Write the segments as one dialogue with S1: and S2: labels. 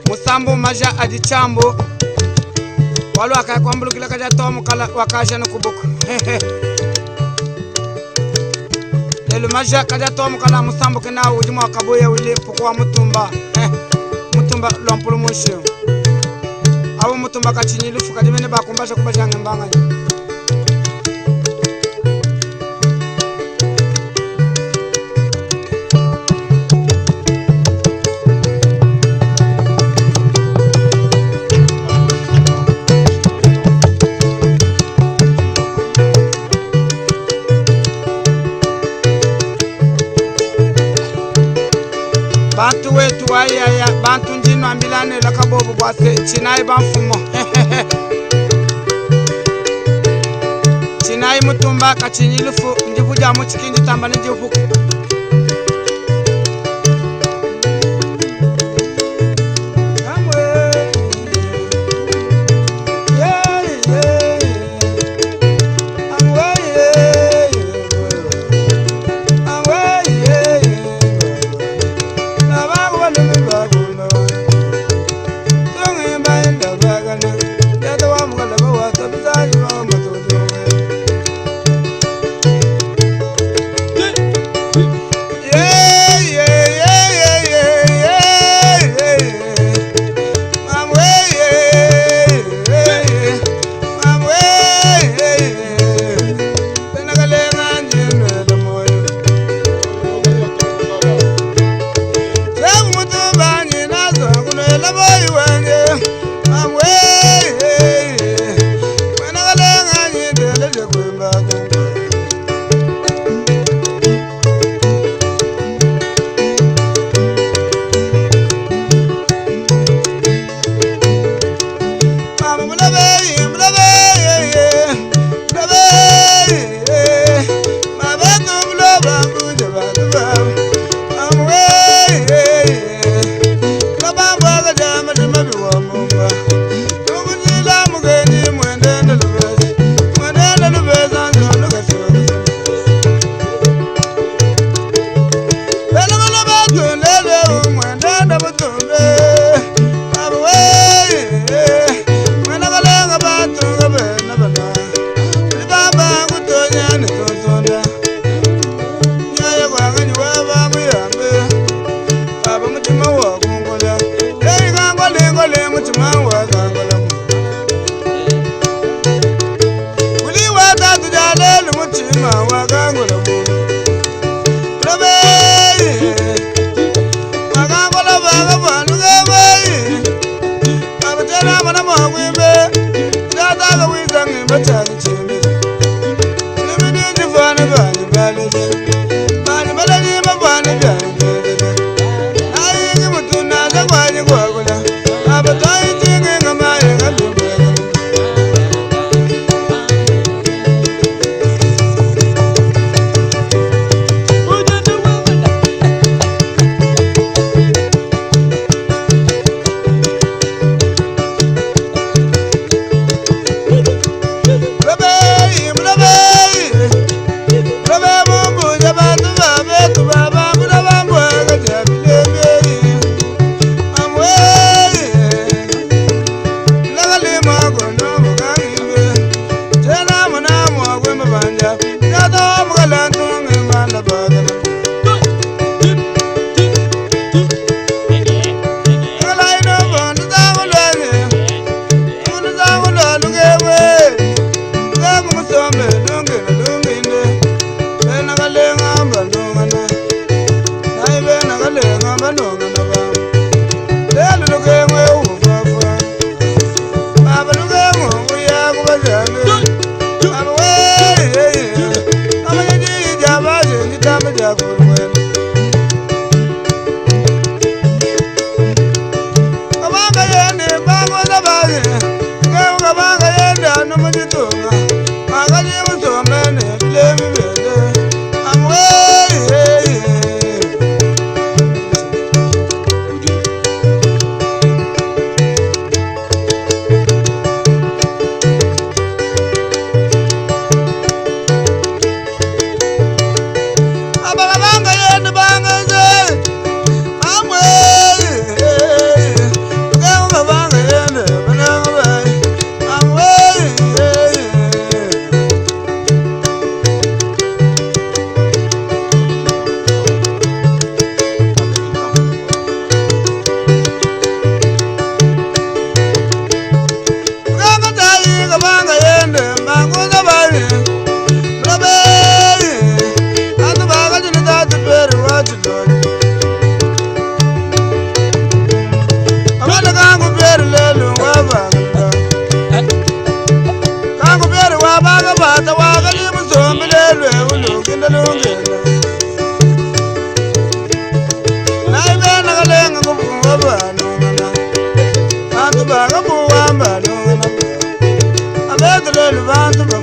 S1: Musambu maja adi tshiambu bualu wakaya kuambulukila kaja to mukala wakaja ne kubuku. Lelu maja kaja to mukala musambu kena udi mua kabuya wili mpuku wa mutumba. Mutumba lua mpulu muishi. Abu mutumba katshinyi lufu kadi mene bakumbaja kubajanga mbanganyi. Bantu wetu wayaya bantu ndinwambila ne lakabobu bua se tshinayi bamfumo tshinayi mutumba katshinyi lufu ndivu dia mutshiki nditamba ne divuku.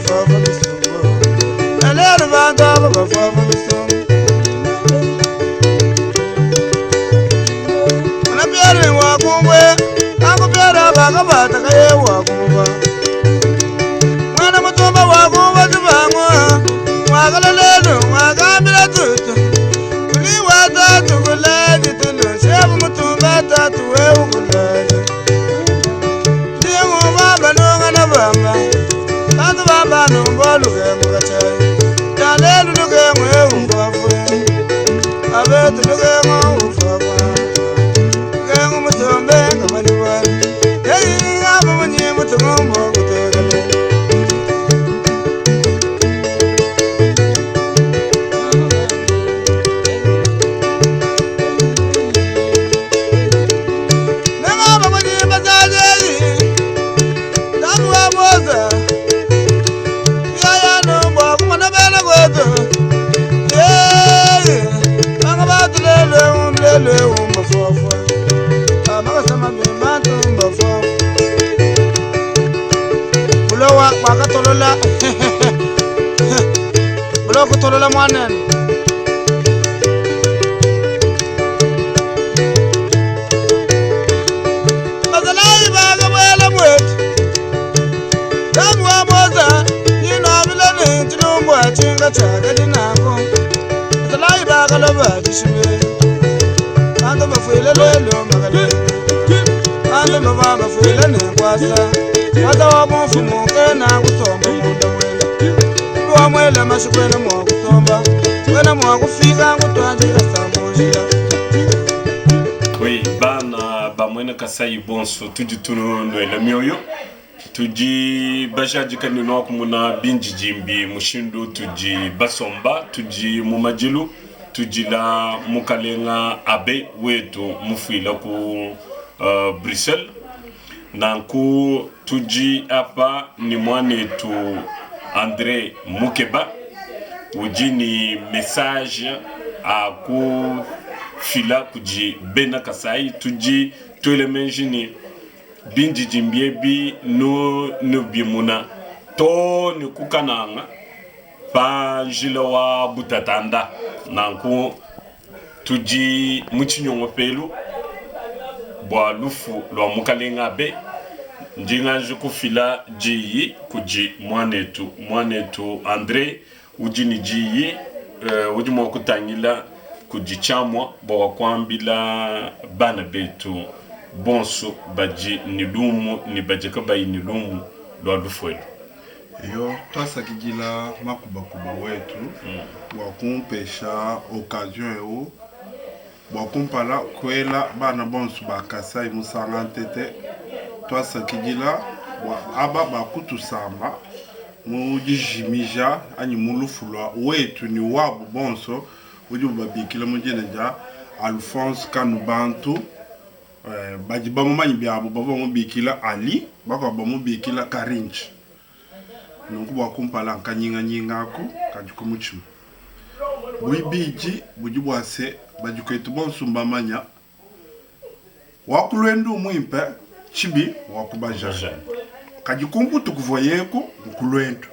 S1: mfofo misumbu. Lelu bantu aba bafofo misumbu. Muna Pierre wakumbwe, kangu Pierre abakabata kaye wakumva. Mwana mutumba wakumva zibangu, mwakala lelu mwakambila tutu. Kuli watatu kulaji tulu, shebu mutumba tatu wewe kulaji. Ndiye baba nunga na bamba, bantu bamba numbo lugengo kachayi. Jalelu lugengo ewu mbafu, abetu lugengo ufafa. Lugengo mutombe kamali wali, yeyi aba munyi mutumbo kutegale. Nengaba munyi bazajeyi, tabu wa moza. Yaya numbo kumana bena kwetu. Yeyi, banga batulelwe umlelwe umbafofo. Amakasama bimantu umbafofo. Bulowa wakatolola. Bulowa kutolola mwanene. Bazalayi bakabwela mwetu. Tabu wa moza, yino abilane chilumbwa chinga chaka dinako. Bazalayi bakaloba chishime. Bantu bafwile lelo makalele. Bantu baba bafwile nenkwasa. Wata wa mfumu kena kusomba munda mwele. Lwa mwele mashikwene mwa kusomba. Kwena mwa kufika ngutwanjira samunjira.
S2: Oui, bana bamwena Kasai bonso tudi tunuela mioyo tudi bajadika ni nwakumuna binjijimbi mushindu tudi basomba tudi mu madilu tudila mukalenga abe wetu mufuila ku Bruxelles nanku tudi apa ni mwanetu André Mukeba udi ni message a kufila kudi bena Kasai tudi tuele menji ni binjijimbi ebi nu nubimuna to ni kukananga pa njila wa butatanda nanku tudi mu tshinyongo pelu bua lufu lua mukalenga abe ndinganji kufila diyi kudi mwanetu mwanetu André udi ni diyi udi mua kutangila kudi tshiamua bua kuambila bana betu bonso badi ni lumu ni badi kabayi ni lumu lua lufu elu.
S3: Yo twasakidila makubakuba wetu bua kumpesha occasion eu bua kumpala kuela bana bonso ba Kasai musanga ntete twasakidila bua aba bakutusamba mu dijimija anyi mu lufu lua wetu ni wabu bonso udi babikila mu dina dia Alphonse Kanubantu badi bamumanyi biabo bavua bamubikila Ali bakuabu bamubikila Karinchi. Nunku bua kumpala nkanyinganyinga aku kadi ku mutshima. Buibidi budi bua se badi kwetu bonso mbamanya wakulwenda muimpe tshibi wakubaja. Kadi kumputu kuvoyeku nkulwendu.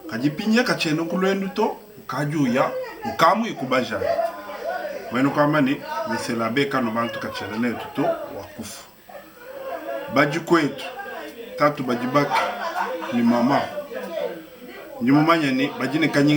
S3: Kadi pinye kachene kulwendu to ukajuya ukamu ikubaja. Mwenu kwamba ni meselabe kano bantu kachene netu to wakufu. Badi kwetu tatu badi baki ni mama. Ndi mumanya ni badi ne kanyinga.